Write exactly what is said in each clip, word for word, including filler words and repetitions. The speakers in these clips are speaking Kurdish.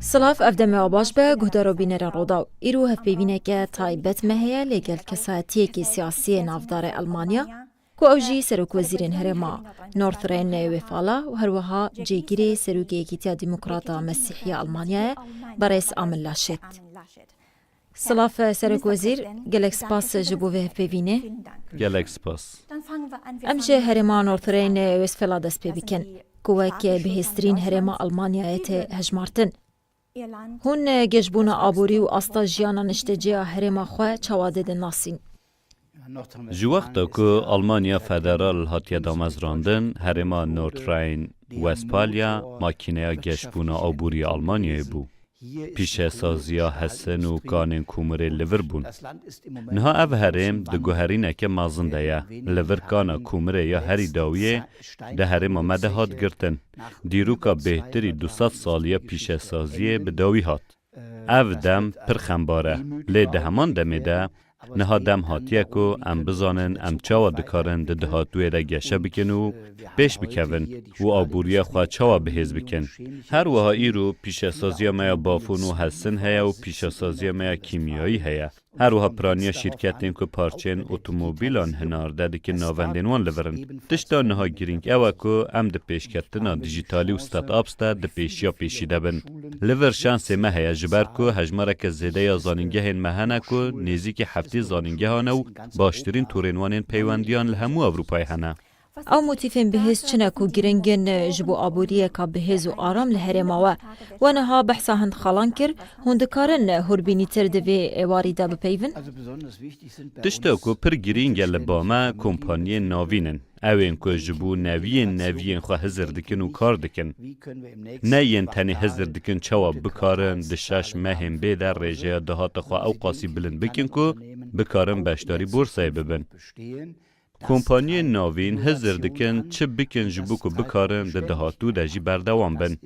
Silav, ev demê we baş be, guhdar û bînerên Rodaw. Îro hevpeyvîneke taybet me heye lê gel kesayetiyekî siyasiyê navdar e Elmanya, ku ew jî serokwezîrên herêma Nordrhein-Westfalen û her wiha cêgirê Serokê Yekîtiya Demokrata Mesîhî ya Elmanyayê, berêz Armin Laschet. Silav, Serokwezîr, gelek spas ji bo vê hevpeyvînê. Gelek spas. Em ji herêma Nordrhein-Westfalen dest pê bikin, ku wek bihêztirîn herêma Elmanyayê tê hejmartin. Hûn geşbûna aborî û asta jiyana niştecê ya herêma xwe çawa didin nasîn? Ji wexta ku Almanya Federal hatiye damezrandin, herêma Nordrhein-Westfalia makîneya geşbûna aborî ya Almanyayê bû. Pîşesaziya Hessen û kanên komirê li vir bûn. Niha ev herêm di guherîneke mezin de ye. Li vir kana komirê ya herî dawiyê di herêma me de hat girtin. Dîroka bêhtirî du sed saliya pîşesaziyê bi dawî hat. Ev dem pir xembar e. Lê di heman demê de niha dem hatiye ku em bizanin em çawa dikarin di dahatûyê de geşe bikin û pêş bikevin û aboriya xwe çawa bihêz bikin. Her wiha îro pîşesaziya me ya bafûn û hesin heye û pîşesaziya me ya kîmyayî heye. Her wiha piraniya şîrketên ku parçeyên otomobîlan hinarde dikin navendên wan li vir in. Tişta niha girîng ew e ku em di pêşketina dijîtalî û start-ups de di pêşiya pêşî de bin. Li vir şansê me heye, ji ber ku hejmareke zêde ya zanîngehên me hene ku nêzîkî heftê zanîngehan e û baştirîn torên wan ên peywendiyan li hemû Ewropayê hene. Ew motîfên bihêz çi ne ku giring in ji bo aboriyeka bihêz û aram li herêma we? We niha behsa hind xalan kir, hûn dikarin hûrbînîtir di vê êwarî de bipeyvin? Tişta ku pir girîng e li ba me, kompaniyên navîn in. Ew ên ku ji bo neviyên neviyên xwe hizir dikin û kar dikin. Ne yên tenê hizir dikin çawa bikarin di şeş mehên bê de rêjeya dahata xwe ew qasî bilind bikin ku bikarin beşdarî borsayê bibin. Kompaniyên navîn hizir dikin çi bikin ji bo ku bikarin di dahatû de jî berdewam bin.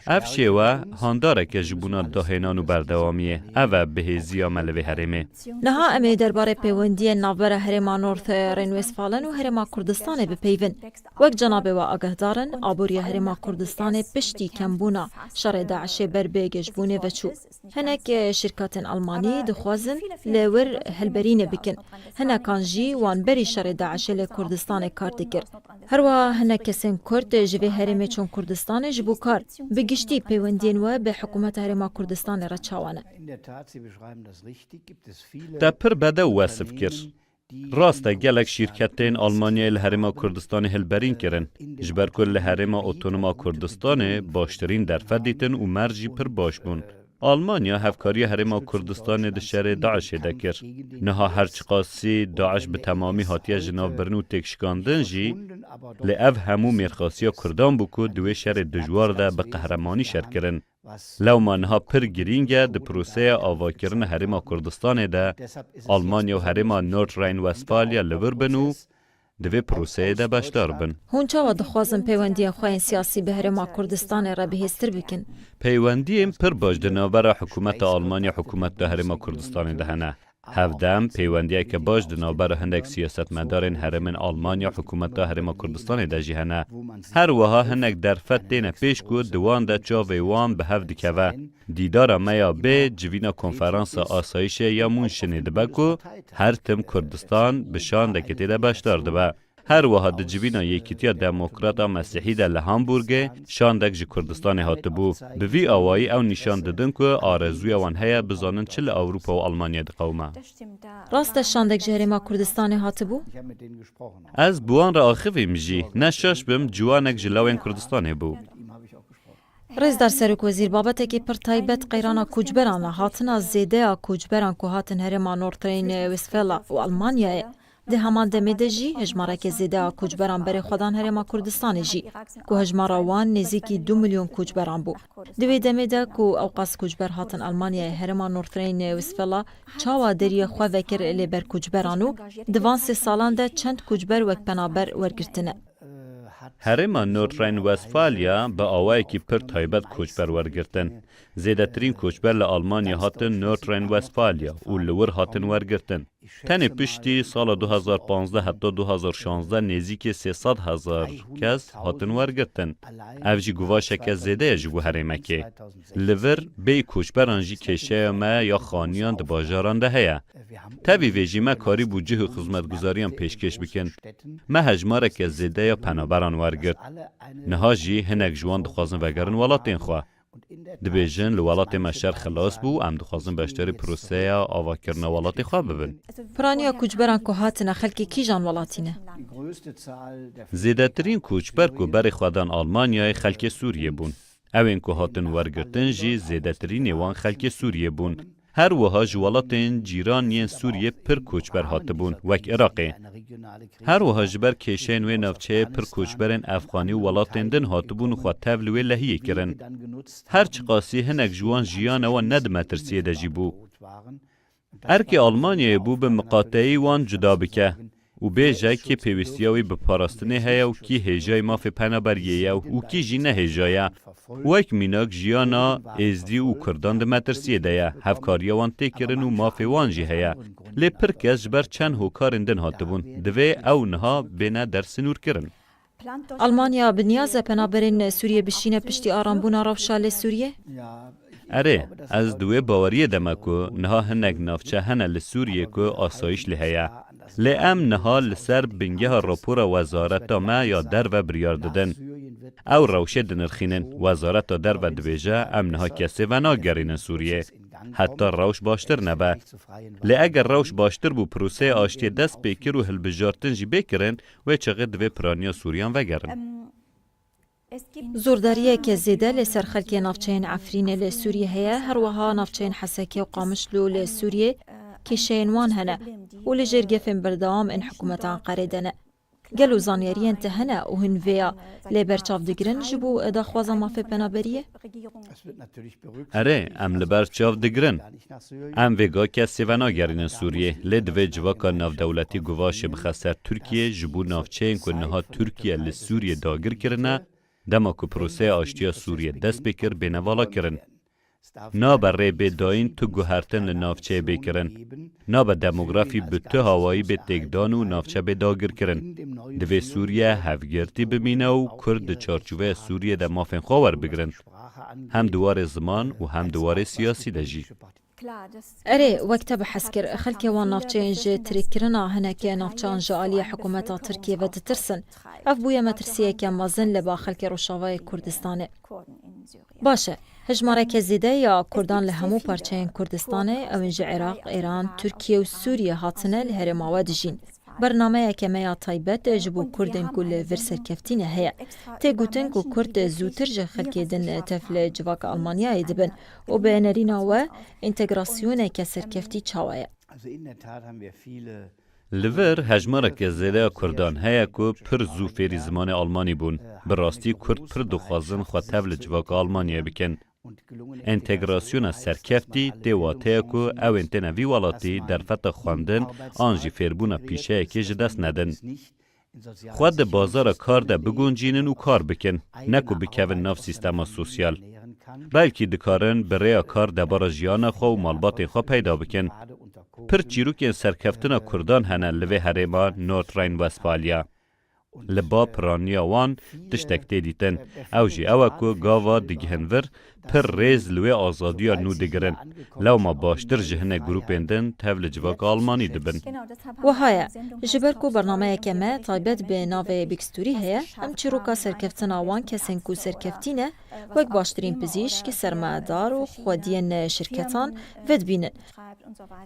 Ev şêwe handarek e ji bona dahênan û berdewamiyê. Ev e bihêziya me li vê herêmê. Niha em ê derbarê peywendiyên navbera herêma North Rhine-Westfalen û herêma Kurdistanê bipeyvin. Wek cenabê we agahdar in, aboriya herêma Kurdistanê piştî kembûna şerê DAIŞê ber bi gêşbûnê ve çû. Hinek, e, şîrketên Almanî dixwazin li wir hilberînê bikin. Hinekan jî wan berî şerê DAIŞê li Kurdistanê kar dikir. Her wiha hinek kesên Kurd ji vê herêmê çûn Kurdistanê ji bo kar. Bi giştî peywendiyên we bi hikûmeta Herêma Kurdistanê re çawa ne? Te pir bedew wesif kir. Rast e, gelek şîrketên Almanyayê li Herêma Kurdistanê hilberîn kirin, ji ber ku li Herêma Otonoma Kurdistanê baştirîn derfet dîtin û merc jî pir baş bûn. Almanya hevkariya Herêma Kurdistanê di şerê DAIŞê de kir. Niha her çiqasî DAIŞ bi temamî hatiye ji nav birin û têkşikandin jî, lê ev hemû mêrxasiya Kurdan bû ku di wê şerê dijwar de bi qehremanî şer kirin. Lewma niha pir girîng e di proseya avakirina Herêma Kurdistanê de Almanya û Herêma Nordrhein-Westfalia li vir bin û di vê proseyê de beşdar bin. Hûn çawa dixwazin peywendiyên xwe yên siyasî bi Herêma Kurdistanê re bihêztir bikin? Peywendiyên pir baş di navbera hikûmeta Almanya û hikûmeta Herêma Kurdistanê de hene. Hevdem peywendiyeke baş di navbera hindek siyasetmedarên herêmên Almanya û hikûmeta Herêma Kurdistanê de jî hene. Her wiha hinek derfet têne pêş ku di wan de çavê wan bi hev dikeve. Dîdara me ya bê civîna konferansa asayişê ya Mûnşinê dibe ku her tim Kurdistan bi şandekê tê de beşdar dibe. Her wiha di civîna Yekîtiya Demokrata Mesîhî de li Hamburgê şandek ji Kurdistanê hatibû. Bi vî awayî ew nîşan didin ku arezûya wan heye bizanin çi li Ewropa û Almanyayê diqewime. Rast e şandek ji Herêma Kurdistanê hatibû? Ez bi wan re axivîm jî. Ne şaş bim, ciwanek ji lewên Kurdistanê bû. Rêzdar Serokwezîr, babetekî pir taybet qeyrana koçberan e. Hatina zêde ya koçberan ku hatin herêma Nordrhein-Westfalen û Almanyayê. Di heman demê de jî hejmareke zêde ya koçberan berê xwe dan herêma Kurdistanê jî, ku hejmara wan nêzîkî du milyon koçberan bû. Di wê demê de ku ewqas koçber hatin Almanyayê, herêma Nordrhein-Westfalen çawa deriyê xwe vekir lê ber koçberan û di van sê salan de çend koçber wek penaber wergirtine? Herêma Nordrhein-Westfalia bi awayekî pir taybet koçber wergirtin. Zêdetirîn koçber li Almanya hatin Nordrhein-Westfalia û li wir hatin wergirtin. Tenê piştî sala du hezar panzdeh heta du hezar şanzdeh nêzîkî sê sed hezar kes hatin wergirtin. Ev jî guvaşeke zêde ye ji bo herêmekê. Li vir bêyî koçberan jî kêşeya me ya xaniyan di bajaran de heye. Tevî vê jî me karîbû cih û xizmetguzariyan pêşkêş bikin. Me hejmareke zêde ya penaberan wergirt. Niha jî hinek ji wan dixwazin vegerin welatên xwe. Dibêjin, li welatê me şer xilas bû, em dixwazin beşdarî proseya avakirina welatê xwe bibin. Piraniya koçberan ku hatine xelkê kîjan welatî ne? Zêdetirîn koçber ku berê xwe dan Almanyayê xelkê Sûriyê bûn. Ew ên ku hatin wergirtin jî zêdetirînê wan xelkê Sûriyê bûn. Her wiha ji welatên cîran yên Sûriyê pir koçber hatibûn, wek Iraqê. Her wiha ji ber kêşeyên wê navçeyê pir koçberên Efxanî û welatên din hatibûn û xwe tev li wê lehiyê kirin. Her çiqasî hinek ji wan jiyana wan ne di metirsiyê de jî bû. Erkê Almanyayê bû bi miqateyî wan cuda bike û bêje kî pêwîstiya wî bi parastinê heye û kî hêjayî mafê penaberiyê ye û kî jî ne hêja ye. Wek mînak jiyana Êzdî û Kurdan di metirsiyê de ye. Hevkariya wan tê kirin û mafê wan jî heye. Lê pir kes ji ber çend hokarên din hatibûn. Divê ew niha bêne dersinûrkirin. Almanya bi niyaz e penaberên Sûriyê bişîne piştî arambûna rewşa li Sûriyê? Erê, ez di wê baweriyê de me ku niha hinek navçe hene li Sûriyê ku asayîş lê heye. Lê em niha li ser bingeha rapora Wezareta me ya Derve biryar didin. Ew rewşê dinirxînin. Wezareta Derve dibêje, em niha kesê venagerînin Sûriyê. Heta rewş baştir nebe. Lê eger rewş baştir bû, proseya aştiyê dest pê kir û hilbijartin jî bê kirin, wê çaxê divê piraniya Sûriyan vegerin. Zordariyeke zêde li ser xelkê navçeyên Efrînê li Sûriyê heye, her wiha navçeyên Hesekê û Qamişlo li Sûriyê kêşeyên wan hene û li jêr gefên berdewam ên hikûmeta Enqerê de ne. Gelo zanyariyên te hene û hûn vêya lê berçav digirin ji bo daxwaza mafê penaberiyê? Erê, em li ber çav digirin. Em vêga kesê venagerînin Sûriyê, lê divê civaka navdewletî guvaşê bixe ser Tirkiyê ji bo navçeyên ku niha Tirkiye li Sûriyê dagir kirine, dema ku proseya aştiya Sûriyê dest pê kir, bêne valakirin. Nabe rê bê dayîn tu guhertin li navçeyê bê kirin. Nabe demografî bi tu hawayî bê têkdan û navçe bê dagirkirin. Divê Sûriye hevgirtî bimîne û Kurd di çarçoveya Sûriyê de mafên xwe werbigirin. Hem di warê ziman û hem di warê siyasî de jî. Erê, wek te bi hez kir, xelkê wan navçeyên ji tirêkkirina hineke navçeyan ji aliyê hikûmeta Tirkiyê ve ditirsin. Ev bûye metirsiyeke mezin li ba xelkê Rojavayê Kurdistanê. Baş e, hejmareke zêde ya Kurdan li hemû parçeyên Kurdistanê, ew ên ji Iraq, Îran, Tirkiye û Sûriye hatine li herêma we dijîn. Bernameyeke me ya taybet ji bo Kurdên ku li vir serkeftî ne heye. Tê gotin ku Kurd zûtir ji xelkê din tev li civaka Almanyayê dibin û bi nerîna we, întegrasyoneke serkeftî çawa ye? Li vir hejmareke zêde ya Kurdan heye ku pir zû fêrî zimanê Almanî bûn. Bi rastî Kurd pir dixwazin xwe tev li civaka Almanyayê bikin. Entegrasyona serkeftî tê wateya ku ew ên têne vî welatî derfeta xwendin an jî fêrbûna pîşeyekê ji dest nedin. Xwe di bazara kar de biguncînin û kar bikin, ne ku bikevin nav sîstema sosyal. Belkî dikarin bi rêya kar debara jiyana xwe û malbatên xwe peyda bikin. Pir çîrokên serkeftina Kurdan hene li vê herêma Nordrhein-Westfalia. Li ba piraniya wan tiştek tê dîtin. Ew jî ew e ku gava digihin vir, pir rêz li wê azadiya nû digirin. Lewma baştir ji hinek grûpên din tev li civaka Almanî dibin. Wiha ye. Ji ber ku bernameyeke me taybet bi navê Bîkstûrî heye, em çîroka serkeftina wan kesên ku serkeftî ne, wek baştirîn pizîşk, sermayedar û xwediyên şirketan vedibînin.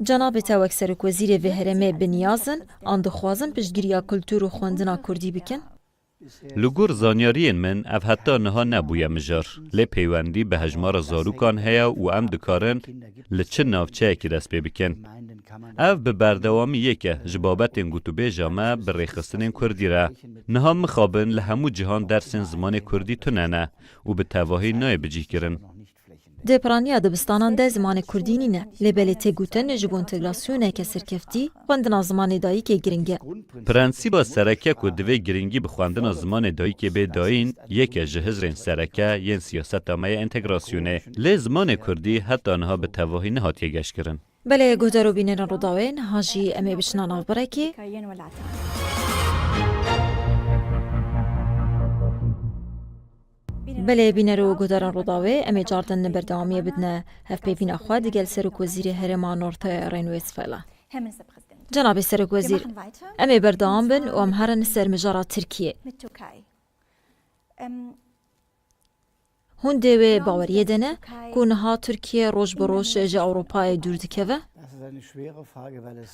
Cenabê te wek serokwezîrê vê herêmê bi niyaz in an dixwazin piştgiriya kultur û xwendina kurdî bikin? Li gor zanyariyên min ev heta niha nebûye mijar, lê peywendî bi hejmara zarokan heye û em dikarin li çi navçeyekî dest pê bikin. Ev bi berdewamî yek e ji babetên gotûbêja me bi rêxistinên kurdî re. Niha mixabin li hemû cihan dersên zimanê kurdî tune ne û bi tevahî nayê bicihkirin. Di piraniya dibistanan de zimanê kurdî nîne, lê belê tê gotin ji bo întegrasyoneke serkeftî xwendina zimanê dayikê giring e. Prensîba sereke ku divê girîngî bi xwendina zimanê dayikê bê dayîn, yek e ji hizrên sereke yên siyaseta me ya întegrasyonê. Lê zimanê kurdî heta niha bi tevahî nehatiye geşkirin. Belê, guhdar û bînerên Rûdawê, niha jî em ê biçine navberekê. Belê, bîner û guhdarên Rûdawê, em ê cartin berdewamiyê bidine hevpeyvîna xwe digel Serokwezîrê Herêma North Rhine-Westphalia. Cenabê Serokwezîr, em ê berdewam bin û em herin ser mijara Tirkiyê. Hûn dê wê baweriyê de ne ku niha Tirkiye roj bi roj ji Ewropayê dûr dikeve?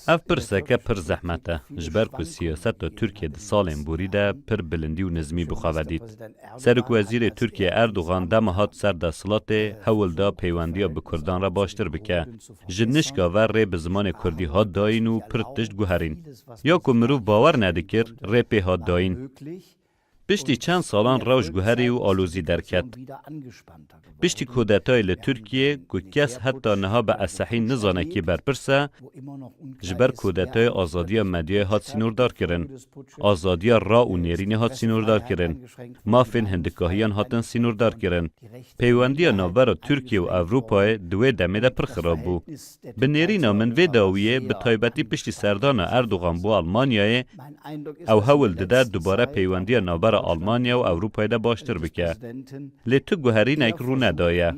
Ev pirseke pir zehmet e, ji ber ku siyaseta Tirkiye di salên borî de pir bilindî û nizmî bi xwe ve dît. Serokwezîrê Tirkiye Erdogan dema hat ser desthilatê hewl da peywendiya bi kurdan re baştir bike. Ji nişka ve rê bi zimanê kurdî hat dayîn û pir tişt guherîn. Ya ku mirov bawer nedikir, rê pê hat dayîn. Piştî çend salan rewş guherî û alozî derket. Piştî kudetayê li Tirkiyê ku kes heta niha bi esehî nizane kî berpirs e, ji ber kudetayê azadiya medyayê hat sînordarkirin, azadiya ra û nêrînê hat sînordarkirin, mafên hindikahiyan hatin sînordarkirin. Peywendiya navbera Tirkiye û Ewropayê di wê demê de pir xirab bû. Bi nêrîna min vê dawiyê, bi taybetî piştî serdana Erdogan bo Almanyayê, ew hewl dide dubare peywendiya navbera Almanya û Ewropayê de baştir bike. Lê tu guherînek rû nedaye.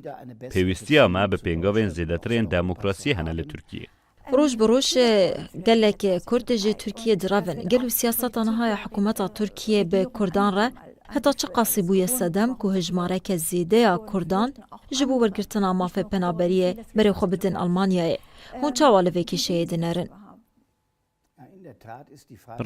Pêwîstiya me bi pêngavên zêdetirên demokrasiyê hene li Tirkiyê. Roj bi roj, e, gelek Kurd ji Tirkiyê direvin. Gelo siyaseta niha ya hikûmeta Tirkiyê bi Kurdan re heta çi qasî bûye sedem ku hejmareke zêde ya Kurdan ji bo wergirtina mafê penaberiyê berê xwe bidin Almanyayê? Hûn çawa li vê kêşeyê dinerin?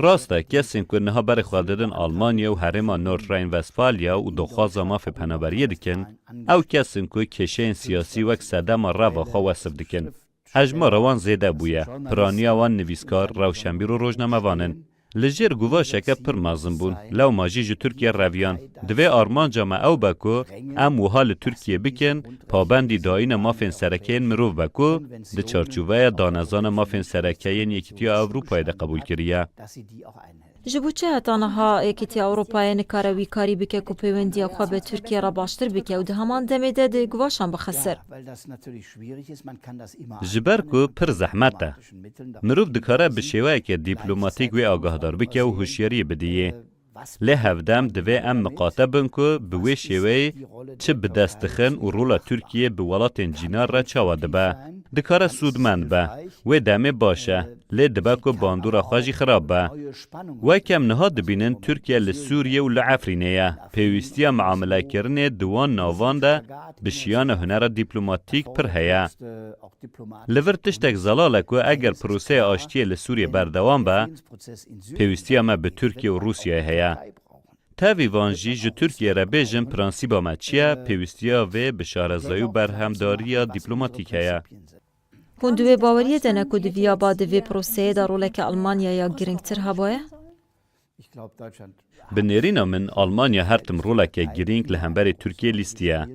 Rast e, kesên ku niha berê xwe didin Almanya û herêma North Rhine-Westphalia û daxwaza mafê penaberiyê dikin, ew kes in ku kêşeyên siyasî wek sedema reva xwe wesif dikin. Hejmara wan zêde bûye, piraniya wan nivîskar, rewşenbîr û rojnamevan in. Li jêr guvaşeke pir mezin bûn, lewma jî ji Tirkiye reviyan. Divê armanca me ew be ku em wiha li Tirkiye bikin, pabendî dayîna mafên sereke yên mirov be ku di çarçoveya danezana mafên sereke yên Yekîtiya Ewropayê de qebûl kiriye. Ji bo çi heta niha Yekîtiya Ewropayê nikare wî karî bike ku peywendiya xwe bi Tirkiye re baştir bike û di heman demê de di guvaşan bixe ser? Ji ber ku pir zehmet e. Mirov dikare bi şêweyeke dîplomatîk wê agahdar bike û hişyariyê bidiyê. Lê hevdem divê em miqate bin ku bi wê şêweyê çi bi dest dixin û rola Tirkiyê bi welatên cînar re çawa dibe. Dikare sûdmend be. Wê demê baş e. Lê dibe ku bandora xwe jî xirab be. Wek em niha dibînin Tirkiye li Sûriye û li Efrînê ye. Pêwîstiya miamelekirinê di wan navan de bi şiyana hunera dîplomatîk pir heye. Li vir tiştek zelal e ku eger proseya aştiyê li Sûriyê berdewam be, pêwîstiya me bi Tirkiye û Rûsyayê heye. Tevî van jî ji Tirkiye re bêjin prensîba me çi ye, pêwîstiya vê bi şarezayî û berhemdariya dîplomatîk heye. Hûn di wê baweriyê de ne ku di viya ba di vê proseyê de roleke Almanyaya girîngtir hebûye? Bi nêrîna min, Almanya her tim roleke girîng li hemberî Tirkiyê lîstiye.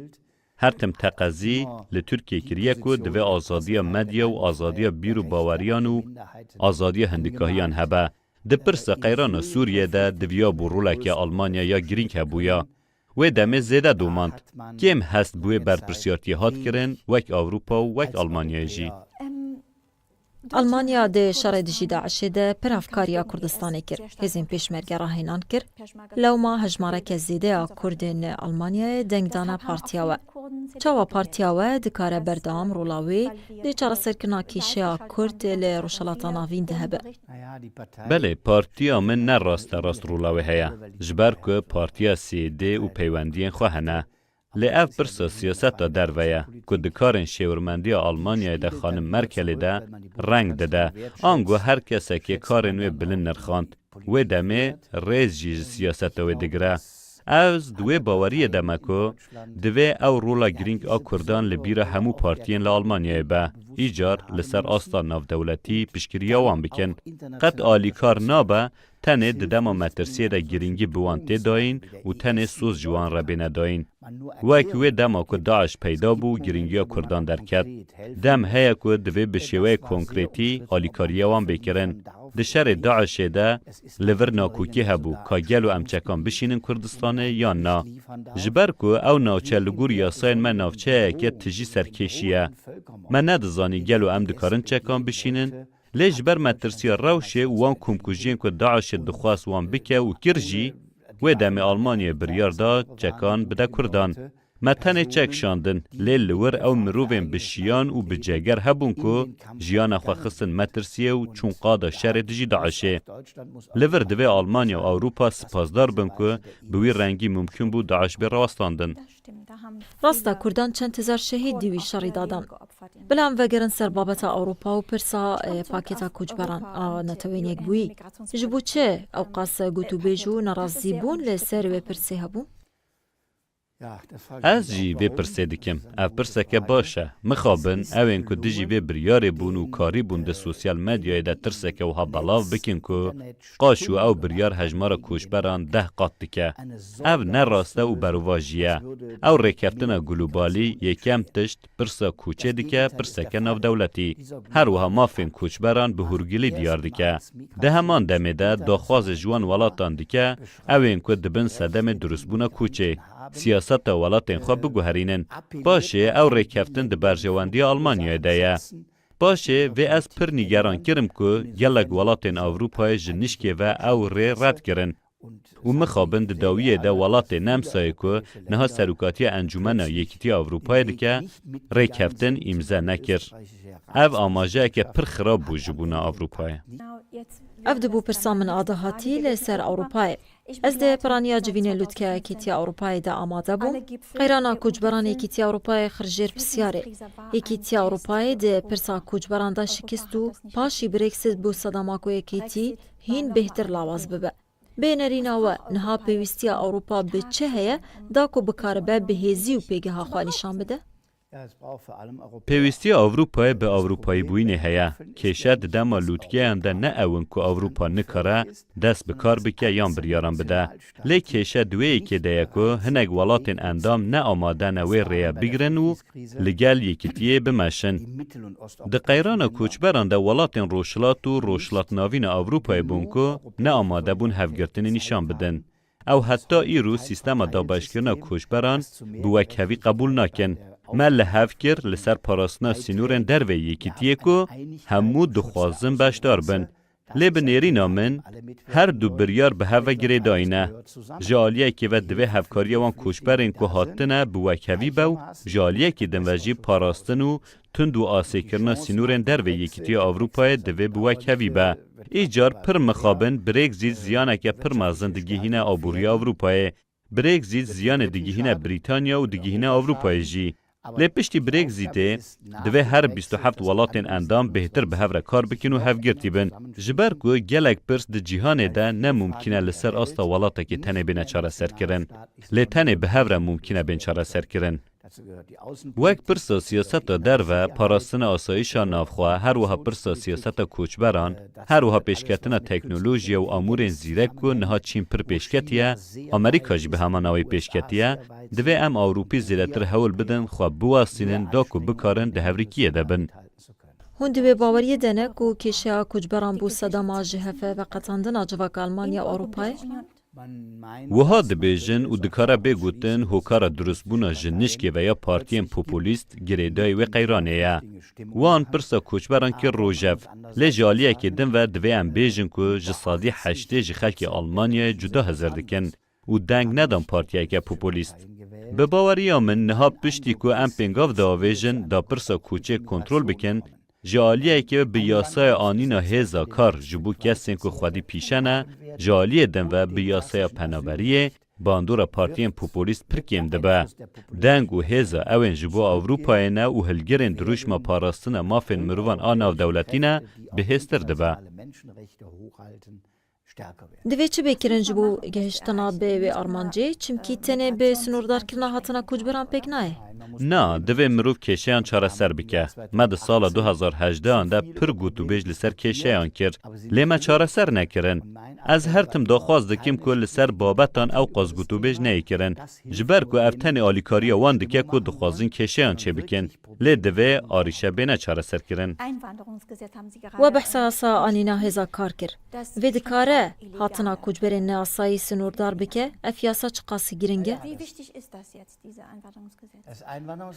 Her tim teqezî li Tirkiyê kiriye ku divê azadiya medya û azadiya bîr û baweriyan û azadiya hindikahiyan hebe. Di pirsa qeyrana Sûriyê de diviya bû roleke Almanya ya girîng hebûya. Wê demê zêde domand. Kêm hest bi wê berpirsiyartiyê hat kirin, wek Ewropa û wek Almanyayê jî. Almanya di şerê dijî DAIŞê de pir hevkariya Kurdistanê kir. Hêzên Pêşmerge rahênan kir. Lewma hejmareke zêde ya Kurdên Almanyayê deng dane partiya we. Çawa partiya we dikare berdewam rola wê di çareserkirina kêşeya Kurd li Rojhilata Navîn de hebe? Belê, partiya min ne rasterast rola wê heye. Ji ber ku partiya C D û peywendiyên xwe hene. Lê ev pirsa siyaseta derve ye, ku di karên şêwirmendiya Almanyayê de xanim Merkelê de reng dide, ango her kesekê karên wê bilind nirxand. Wê demê rêz jî ji siyaseta wê digire. Ez di wê baweriyê de me ku divê ew rola girîng a Kurdan li bîra hemû partiyên li Almanyayê be, îcar li ser asta navdewletî piştgiriya wan bikin. Qet alîkar nabe Tenê di dema metirsiyê de girîngî bi wan tê dayîn û tenê soz ji wan re bêne dayîn. Wek wê dema ku DAIŞ peyda bû, girîngiya Kurdan derket. Dem heye ku divê bi şêweyê konkretî alîkariya wan bê kirin. Di şerê DAIŞê de li vir nakokî hebû, ka gelo em çekan bişînin Kurdistanê yan na. Ji ber ku ew navçe li gor yasayên me navçeyeke tijî serkêşî ye. Me nedizanî gelo em dikarin çekan bişînin, lê ji ber metirsiya rewşê û wan komkujiyên ku DAIŞê dixwest wan bike û kir jî, wê demê Almanyayê biryar da çekan bide Kurdan. Me tenê çek şandin, lê li wir ew mirovên bi şiyan û bi ceger hebûn ku jiyana xwe xistin metirsiyê û çûn qada şerê dijî DAIŞê. Li vir divê Almanya û Ewropa spasdar bin ku bi wî rengî mumkin bû DAIŞ bê rawestandin. Rast e, Kurdan çend hezar şehîd di wî şerî de dan. Bila em vegerin ser babeta Ewropa û pirsa, e, pakêta koçberan a Netewên Yekbûyî. Ji bo çi ewqas gotûbêj û nerazîbûn li ser wê pirsê hebû? Ez jî vê pirsê dikim. Ev pirseke baş e. Mixabin, ew ên ku dijî vê biryarê bûn û karîbûn di sosyal medyayê de tirseke wiha belav bikin ku qaşo ew biryar hejmara koçberan deh qat dike. Ev ne rast e û berovajî ye. Ew rêkeftina globalî yekem tişt pirsa koçê dike pirseke navdewletî. Her wiha mafên koçberan bi hûrgilî diyar dike. Di heman demê de daxwazê ji wan welatan dike, ew ên ku di bin sedemê dirustbûna koçê, siyaseta welatên xwe biguherînin. Paşê ew rêkeftin di berjewendiya Almanyayê de ye. Paşê vê ez pir nîgeran kirim ku gelek welatên Ewropayê ji nişkê ve ew rê red kirin. Û mixabin di dawiyê de welatê Nemsayê ku niha serokatiya Encûmena Yekîtiya Ewropayê dike, rêkeftin îmze nekir. Ev amajeyeke pir xirab bû ji bona Ewropayê. Ev dibû pirsa min a dahatî li ser Ewropayê. Ez di piraniya civînê lûtkeya Yekîtiya Ewropayê de amade bûm. Qeyrana koçberan Yekîtiya Ewropayê xir jêr pisyarê. Yekîtiya Ewropayê di pirsa koçberan de şikist û paşî Brexit bû sedema ku Yekîtî hîn bêhtir lawaz bibe. Bê nerîna we, niha pêwîstiya Ewropa bi çi heye da ku bikaribe bi hêzî û pêgeha xwe nîşan bide? Pêwîstiya Ewropayê bi Ewropayîbûyînê heye. Kêşe di dema lûtkeyan de ne ew in ku Ewropa nikare dest bi kar bike yan biryaran bide. Lê kêşe di wê yekê de ye ku hinek welatên endam ne amade ne wê rêye bigirin û li gel yekîtiyê bimeşin. Di qeyrana koçberan de welatên Rojhilat û Rojhilat Navîn a Ewropayê bûn ku ne amade bûn hevgirtinê nîşan bidin. Ew heta îro sîstema dabeşkirina koçberan bi wekhevî qebûl nakin. Me li hev kir li ser parastina sînorên derveyî yekîtiyê ku hemû dixwazin beşdar bin. Lê bi nêrîna min, her du biryar bi hev ve girêdayî ne. Ji aliyekê ve divê hevkariya wan koçberên ku hatine bi wekhevî be û ji aliyekî din ve jî parastin û tund û asêkirina sînorên dervê Yekîtiya Ewropayê divê bi wekhevî be. Îcar pir mixabin Brexit ziyaneke pir mezin digihîne aboriya Ewropayê. Brexit ziyanê digihîne Brîtanya û digihîne Ewropayê jî. Lê piştî Brexitê divê her bîst û heft welatên endam bêhtir bi hev re kar bikin û hevgirtî bin. Ji ber ku gelek pirs di cîhanê de ne mumkîn e li ser asta welatekê tenê bêne çareserkirin. Lê tenê bi hev re mumkîn e bên çareserkirin. Wek pirsa siyaseta derve, parastina asayîşa navxwe, her wiha pirsa siyaseta koçberan, her wiha pêşketina teknolojiye û amûrên zîrek ku niha Çîn pir pêşketiye, Amerîka jî bi heman awê pêşketiye, divê em Ewropî zêdetir hewl bidin xwe biwestînin da ku bikarin di hevrîkiyê de bin. Hûn di wê baweriyê de ne ku kêşeya koçberan bû sedema ji hev ve veqetandina civaka Almanya û Ewropayê? Wiha dibêjin û dikare bê gotin hokara dirustbûna ji nişkê ve ya partiyên populîst girêdayî wê qeyranê ye. Wan pirsa koçberan kir rojev, lê ji aliyekê din ve divê em bêjin ku ji sedî heştê ji xelkê Almanyayê cuda hizir dikin û deng nedan partiyeke populîst. Bi baweriya min niha piştî ku em pêngav diavêjin da pirsa koçê kontrol bikin, ji aliyekê bi yasaya anîna hêza kar ji bo kesên ku xwedî pîşe ne, ji aliyê din ve bi yasaya penaberiyê, bandora partiyên populîst pir kêm dibe. Deng û hêza ew ên ji bo Ewropayê ne û hilgirên dirûşma parastina mafên mirovan a navdewletî ne, bihêztir dibe. Divê çi bê kirin ji bo gihiştina bi wê armancê? Çimkî tenê bi sinûrdarkirina hatina koçberan pêk nayê. Na, divê mirov kêşeyan çareser bike. Me di sala du hezar hejdeh an de pir gotûbêj li ser kêşeyan kir. Lê me çareser nekirin. Ez her tim daxwaz dikim ku li ser babetan ew qas gotûbêj neyê kirin. Ji ber ku ev tenê alîkariya wan dike ku dixwazin kêşeyan çêbikin. Lê divê arîşe bêne çareserkirin. We behsa yasa anîna hêza kar kir. Vê dikare hatina koçberên neyasayî sinûrdar bike? Ev yasa çiqas giring e?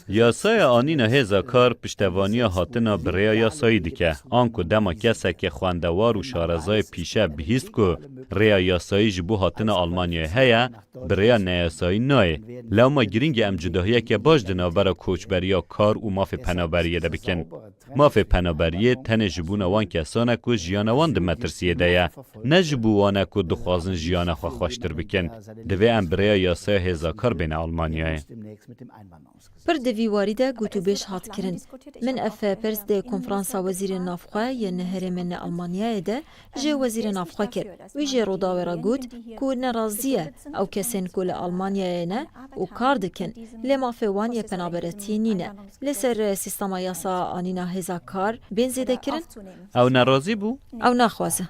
Yasaya anîna hêza kar piştevaniya hatina bi rêya yasayî dike. Anku dema keseke xwendewar û şarezayê pîşe bihîst ku rêya yasayî ji bo hatina Almanyayê heye, bi rêya neyasayî nayê. Lewma giring e em cudahiyeke baş di navbera koçberiya kar û mafê penaberiyê de bikin. Mafê penaberiyê tenê ji bona wan kesan e ku jiyana wan di metirsiyê de ye. Ne ji bo wan e ku dixwazin jiyana xwe xweştir bikin. Divê em bi rêya yasaya hêza kar bêne Almanyayê. Pir di vî warî de gotûbêj hat kirin. Min ev pers di konferansa wezîrên navxwe yên herêmên Almanyayê de ji wezîrê navxwe kir. Wî jê Rûdawê re got ku nerazî ye ew kesên ku li Almanyayê ne û kar dikin, lê mafê wan yê penaberetiyê nîne. Li ser sîstema yasa anîna hêza kar bên zêdekirin? Ew nerazî bû? Ew naxwaze.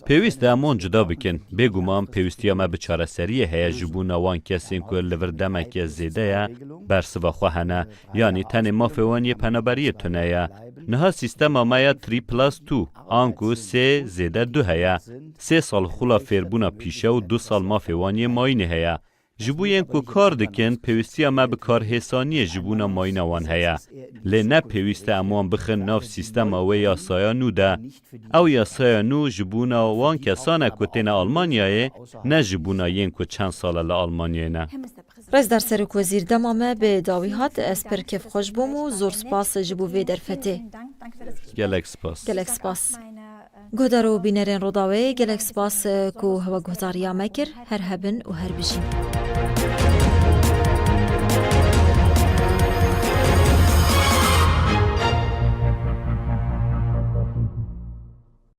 Pêwîst e em wan cuda bikin. Bêguman pêwîstiya me bi çareseriyê heye ji bona wan kesên ku li vir demeke zêde ye bersiva xwe hene, yanî tenê mafê wan yê penaberiyê tune ye. Niha sîstema me ya three plus two, anku sê zêde du heye. Sê sal xula fêrbûna pîşe û du sal mafê wan yê mayînê heye. Ji bo yên ku kar dikin, pêwîstiya me bi karhêsaniyê ji bona mayîna wan heye. Lê ne pêwîst e em wan bixin nav sîstema wê yasaya nû de. Ew yasaya nû ji bona wan kesan e ku têne Almanyayê, ne ji bona yên ku çend sal e li Almanyayê ne. Rêzdar Serokwezîr, dema me bi dawî hat, ez pir kêfxweş bûm û zor spas ji bo vê derfetê. Gelek spas. Gelek spas. Guhdar û bînerên Rûdawê, gelek spas, eh, ku hewe guhdariya me kir. Her hebin û her bijîn.